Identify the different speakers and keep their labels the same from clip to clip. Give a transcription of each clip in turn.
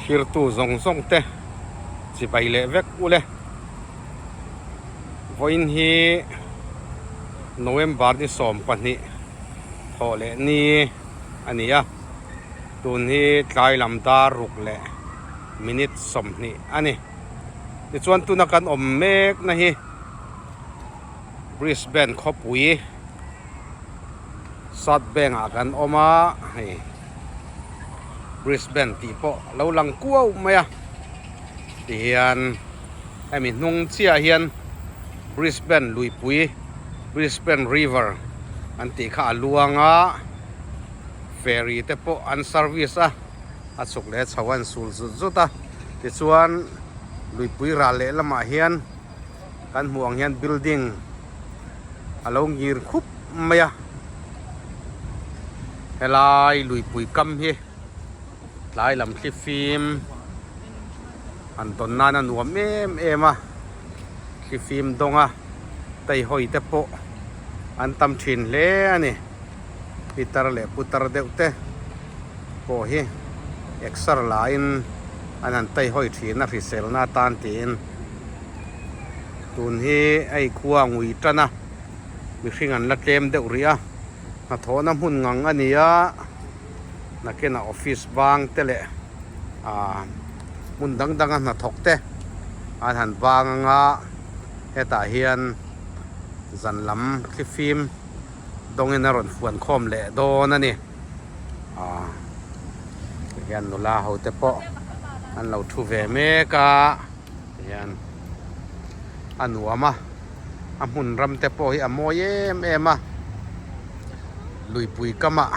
Speaker 1: Thirtu zawng zawng te chibai leh vek ule. Vawiin hi November ni 12 thawh leh ni a ni a, tun hi tlai lam dar ruk leh minute 20 a ni. Tichuan tuna kan awm mek na hi Brisbane khawpui South Bank ah kan awm a, hei Brisbane tih pawh a lo lang kuau mai a, tihian hemi hnung chiah hian Brisbane luipui Brisbane River an tih kha a luang a, ferry te pawh an service a, a chhuk leh chho a insul zut zut a, tichuan luipui ral lehlamah hian. Kan hmuh ang hian building a lo ngir khup mai a, helai luipui kam hi tlai lam thli fim han tawn nan a nuam em em a, thli fim dawng a teihawi te pawh an tam thin hle a ni, pitar leh putar deuh te pawh hi exer laiin an han teihawi thin a hriselna atan tiin. Tun hi hei khua ngui tan a, mihring an la tlem deuh rih a, hnathawhna hmun ngang a ni a, nakinah office bang te leh ah hmun dang dang a hnathawk te an han bang ang a, hetah hian zan lam thlifim dawngin a rawn fuan khawm leh dawn a ni ah tihian nula ho te pawh an lo thu ve mek a. Hian a nuam a, a hmun ram te pawh hi a mawi em em a, luipui kamah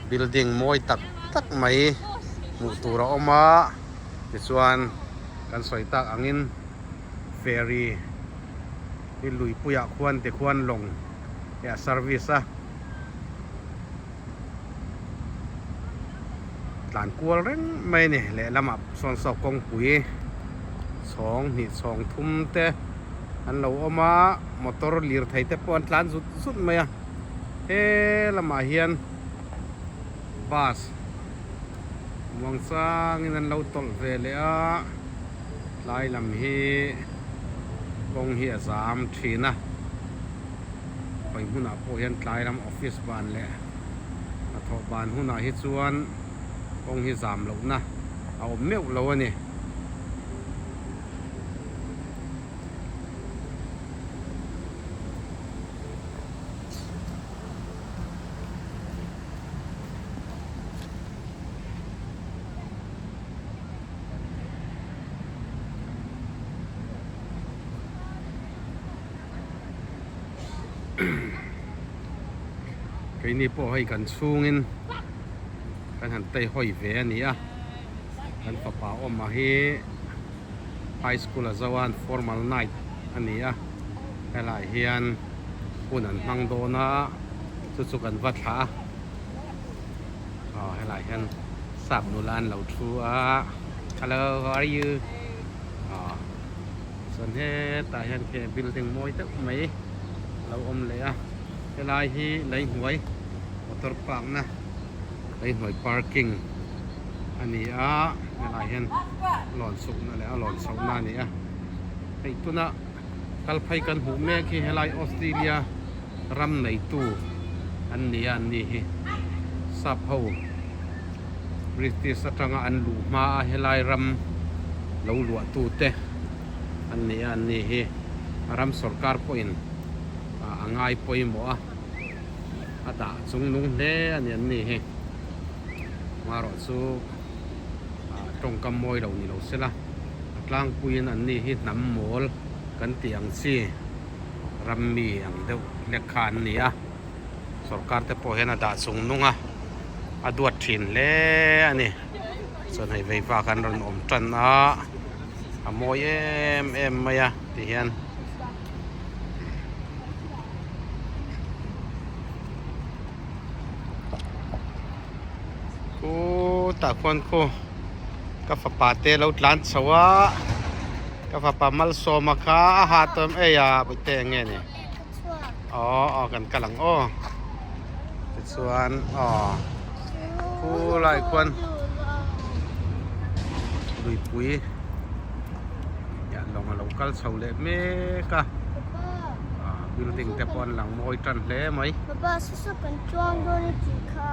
Speaker 1: building mawi tak tak mai hmuh tur a awm a, tichuan kan sawi tak angin ferry hi luipuiah khuan tikhuan lawng hi a service a. Tlan kual reng mai a ni lehlamah sawn saw kawngpui chhawng hnih chhawng thum te an lo awm a motor lirthei te pawh an tlan zut zut mai a he lamah hian bus muang changin an lo tawlh ve leh a tlai lam hi kawng hi a zam thin a. Khawi hmunah pawh hian tlai lam office ban leh hnathawh ban hunah hi chuan kawng hi zam lohna a awm meuh lo a ni. Keini pawh hei kan chhungin kan han tei hawi ve a ni a, kan fapa awma hi high school a zo a formal night a ni a, helaiah hian hun an hmang dawn a chu chu kan va thlah a, aw helaiah hian sap nula an lo thu a, hello how are you aw. Chuan hetah hian khi building mawi deuh mai a lo awm leh a, helai hi lei hnuai motor park na lei hnuai parking a ni a, helai hian lawn chhuk na leh a lawn chhoh na a ni a, hei tuna kal phei kan hmuh mek hi helai Australia ram neitu an ni a an ni hi sap ho. British atanga an luh hma a helai ram lo luah tu te an ni a an ni hi a ram sorkar pawhin a ngai pawimawh a a dah chung nung hle a ni an ni hi marawh chu tawngkam mawi lo ni lo sela a tlangpuiin an ni hi hnam mawl kan tih ang chi ram mi ang deuh hlek kha an ni a. Sorkar te pawh hian a dah chung nung a, a duat thin hle a ni. Chuan hei vei vak an rawn awm tan a, a mawi em em mai a ti hian. Khutah khuan khu ka fapa te lo tlan chho a, ka fapa Malsawma kha a ha tawm ei a, bawihte eng nge ni? Aw aw kan kal ang aw tichuan aw khulai khuan. Luipui hian lawng a lo kal chho leh mek a ah building te pawh an lang mawi tan hle mai.
Speaker 2: Papa saw kan chuang dawn a tih kha.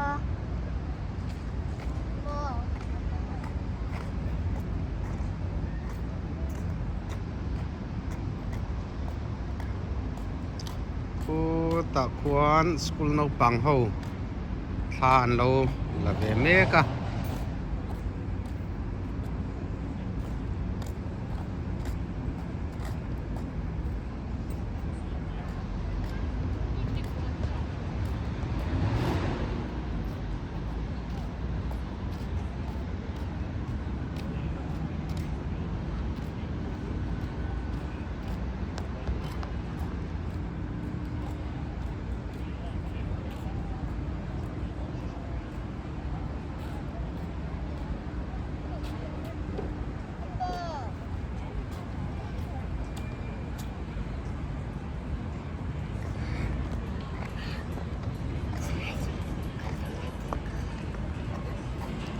Speaker 1: Khutah khuan school naupang ho thla an lo la ve mek a.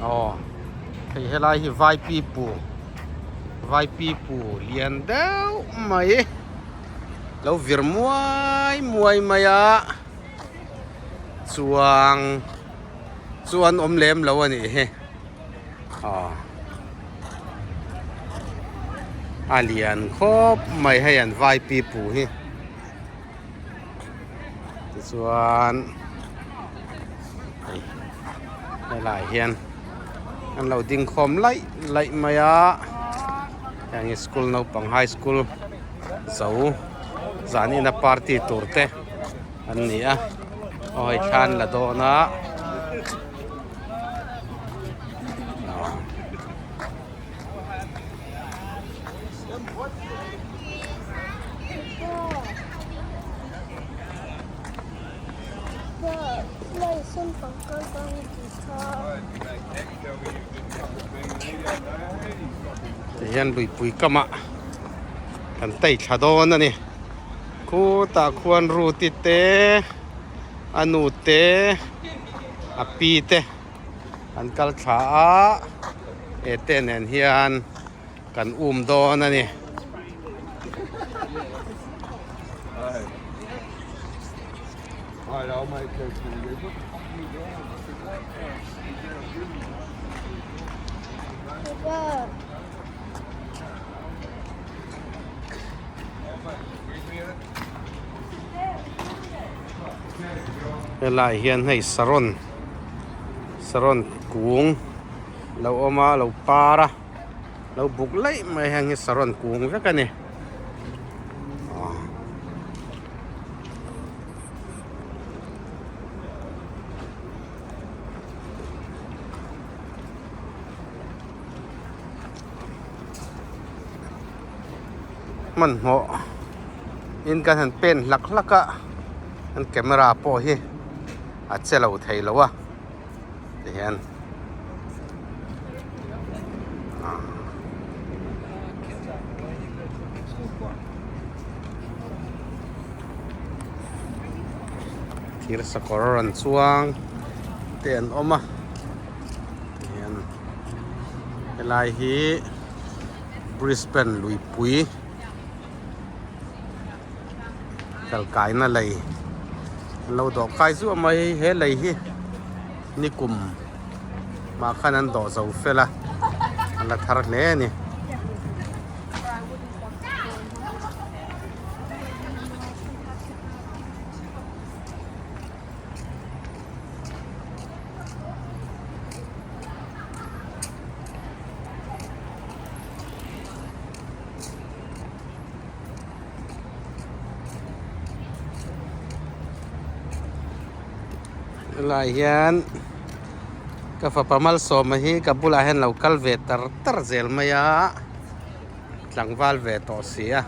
Speaker 1: Aw hei helai hi vai pipu vai pipu lian deuh mai lo vir muai muai mai a chuang chu an awm lem lo a nih hi aw a lian khawp mai hei an vai pipu hi tichuan hei helaiah hian an lo ding khawm laih laih mai a heng hi school naupang high school zo zanin a party tur te an ni a aw hei thla an la dawn a. Tihian luipui kamah kan tei thla dawn a ni khutah khuan ruti te a nu te a pi te an kal thla a he te nen hian kan um dawn a ni. Helai hian hei saron saron kung lo awm a lo par a lo buk laih mai heng hi saron kung vek a ni hmanhmawh in kan han pen hlak hlak a an camera pawh hi a che lo thei lo a tihian thir sakawr rawn chuang te an awm a tihian helai hi Brisbane luipui kal kaina lei an lo dawh kai zuah mai he lei hi nikum mah khan an dawh zo fel a an la thar hle a ni. Helai hian ka fapa malsawma hi ka bulah hian lo kal ve tar tar zel mai a tlangval ve tawh si a.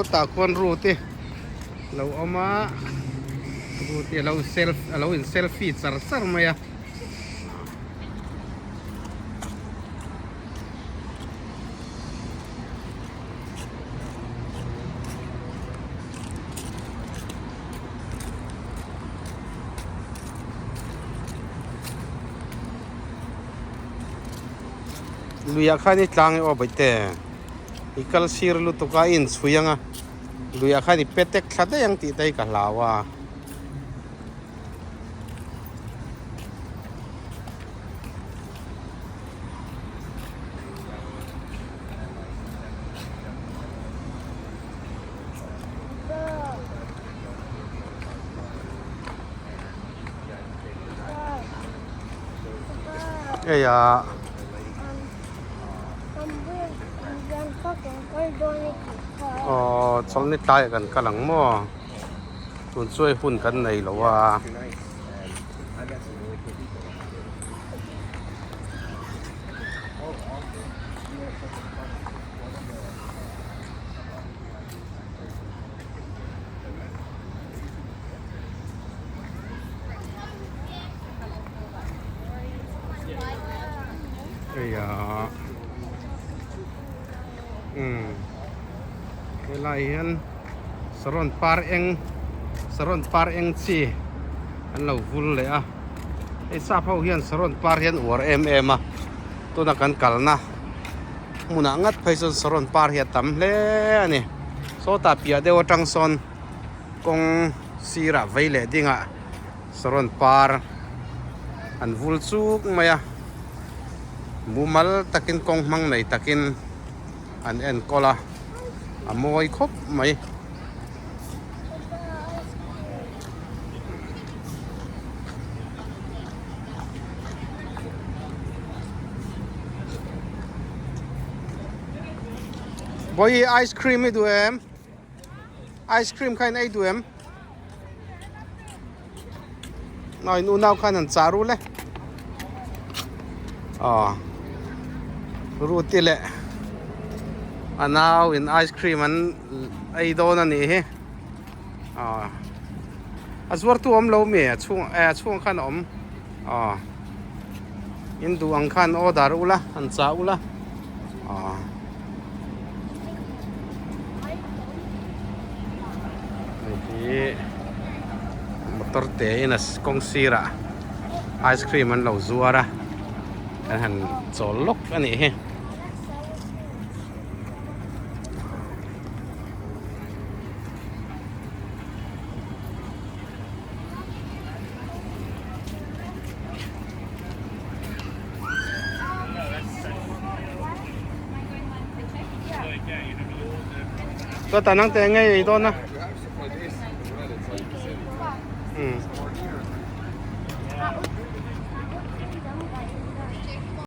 Speaker 1: Khutah khuan Ruth i lo awm a Ruth i alo self alo in selfie char char mai a. Luiah khan i tlang e aw baihte i kal sir lutuk a i inchhui ang a luiah khan i petek thla daih ang tih te hi ka hlau a. Hei ah aw chawlhni tlaiah kan kal ang maw tun chu hei hun kan nei lo a. Hei ah umm helai hian saron par eng saron par eng chi an lo vul leh a hei sap ho hian saron par hi an uar em em a tuna kan kalna hmunah ngat phei chuan saron par hi a tam hle a ni sawtah piah deuh atang sawn kawng sirah vei leh dingah saron par an vul chuk mai a mumal takin kawng hmang nei takin an enkawl a a mawi khawp mai. Bawihi ice cream i duh em? Ice cream kha in ei duh em? Nau in unau khan han chah rul e. Aw Ruti leh a nau in ice cream an ei dawn a nih hi. Aw a zuartu awm lo mi a chhung eh a chhungah khan a awm aw in duh ang khan order ula han chah ula aw. Hei hi motor te in a kawng sirah ice cream an lo zuar a kan han chawl lawk a nih hi. Chuan nang te ngei ei dawn a.